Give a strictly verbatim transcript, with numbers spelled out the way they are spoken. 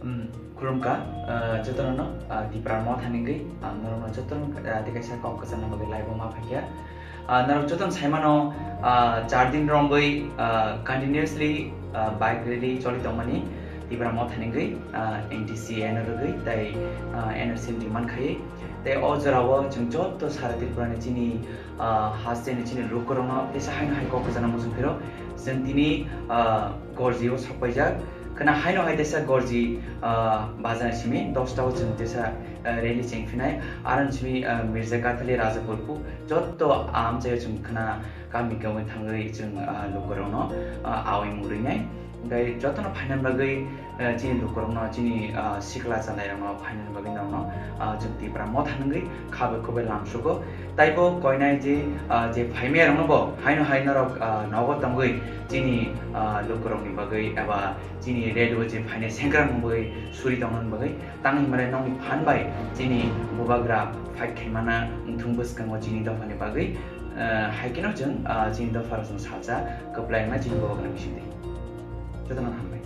Hmm, khulumkha, ah, jotono no, ah, Tipra Motha ni wngwi, ah, norokno jotono, ah, tei kaisa kok kwchangna bagwi live o ma phaikha. Ah, norok jotono saimano, ah, char din romwi, ah, continuously, ah, bike rally choli tongmani Tipra Motha ni wngwi, ah, N T C N R wngwi tei, ah, N R C ni demand khaiwi. Tei o jorao chwng joto sara Tripura ni chini, ah, haste ni chini lukurokno teisa haino hai kok kwchangna muchung phiro. Chwng tini, ah, gorji o sokpaijak. Khwna haino hai teisa gorji, ah, bajani simi dosta o chwng teisa, ah, rally cheng phinai. Aroni simi, ah, Mirza Kathali Rajaburpu joto amchaio chwng khwna kami kami thangwi chwng, ah, lukurokno, ah, awi mung rwinai. Tei jotono phainani bagwi, ah, chini lukurokno, chini, ah, sikla chalairokno phainani bagwi norokno, ah, chwng Tipra Motha ni wngwi kha bai khuk bai lamsugo. Taibo koinai je, ah, je phaimaya rokno bo haino hai norok, ah, nogo tongwi chini, ah, lukurokni bagwi eba chini rally o je phainai sengkrakrokni bagwi suri tongna bagwi tang hinmale nokni phan bai chini bubagra fight khaimana wngthung bwskango chini dophani bagwi, ah, hai kheno chwng, ah, chini dopharok chwng salsa kwplai wngna chini bubagra bisingtwi. Jotono hambai.